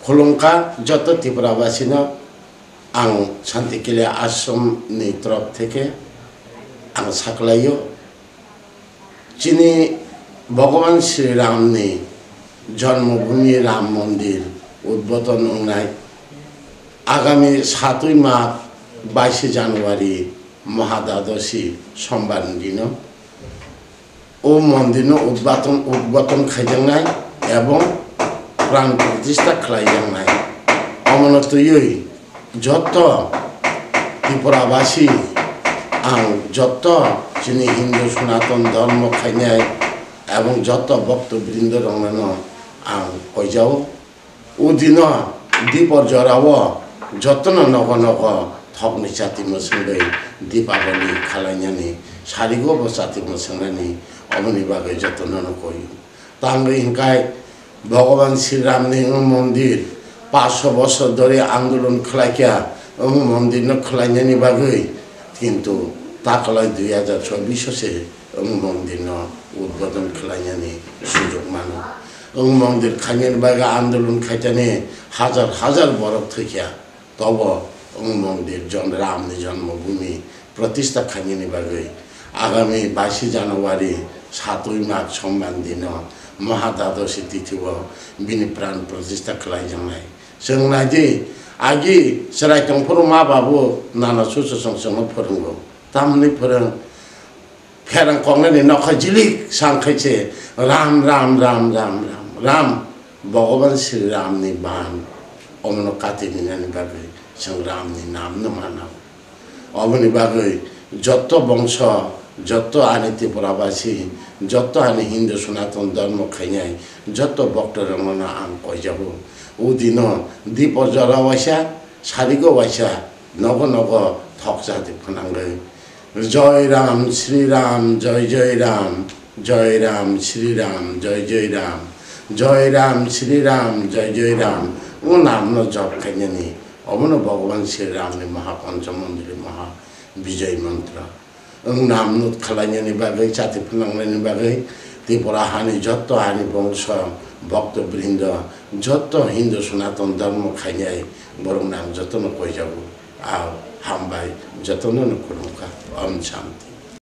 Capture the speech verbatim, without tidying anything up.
Khulumkha joto Tripura basino ang Shanti Kile Ashram ni torop theke ang saklaio. Chini Bhagavan Sri Ram ni Janmabhoomi Ram Mandir udboton wngnai agami satwi Magh baisi January Mahadadosi Sombar ni dino. O mondirno udbaton, udbaton khaijaknai ebong pran pratistha khlaijaknai. Omono twiwi joto Tripura basi ang joto chini Hindu Sanatan Dharma khainai ebong joto bhakto brindo rokno ang koijao. O dino dipor jorao jotono nogo nogo thokni chati mwswngwi Dipabali khalainani, sarigo bo chati mwswngnani, oboni bagwi jotono no koi. Tangwi hwnkhe Bhagavan Sri Ramni wng mondir paanch sho bosor dhori andolon khlaikha, wng mondirno khlainani bagwi, kintu taklai dui hajar chobbish o se wng mondirno udbodon khlainani sujok mano. Wng mondir khainani bagwi andolon khaitani hajar hajar borok thwikha. Tobo wng mondir jon Ramni Janmabhoomi pratistha khainani bagwi agami baisi January satwi Magh Sombar dino Mahadadosi tithio bini pran pratistha khlaijaknai. Chwng naidi, agi chwrai tongphuru ma babu nana susu song songno phwrwngo. Tamni phwrwng pherang kongnani nokha jilik sang khai se Ram, Ram, Ram, Ram, Ram, Ram. Bhagavan Sri Ramni ban omono kati ninani bagwi chwng Ramni namno mana. Oboni bagwi joto bongso, joto ani Tripura basi, joto ani Hindu Sanatan Dharma khainai, joto bhakto rokno ang koijago. O dino dipor jora waisa, sarigo waisa, nogo nogo thok chati phwnangwi. Joy Ram, Shri Ram, Joy Joy Ram, Joy Ram, Shri Ram, Joy Joy Ram, Joy Ram, Shri Ram, Joy Joy Ram. O namno jop khainani, omono Bhagavan Sri Ramni Mahapancha Mondoli Maha Bijoy Mantra. Wng namno khwlainani bagwi, chati phwnangnani bagwi, Tripura hani joto hani bongso, bhakto brindo, joto Hindu Sanatan Dharma khainai borok nang jotono koijago. Ao, hambai, jotono no khulumkha. Om Shanti.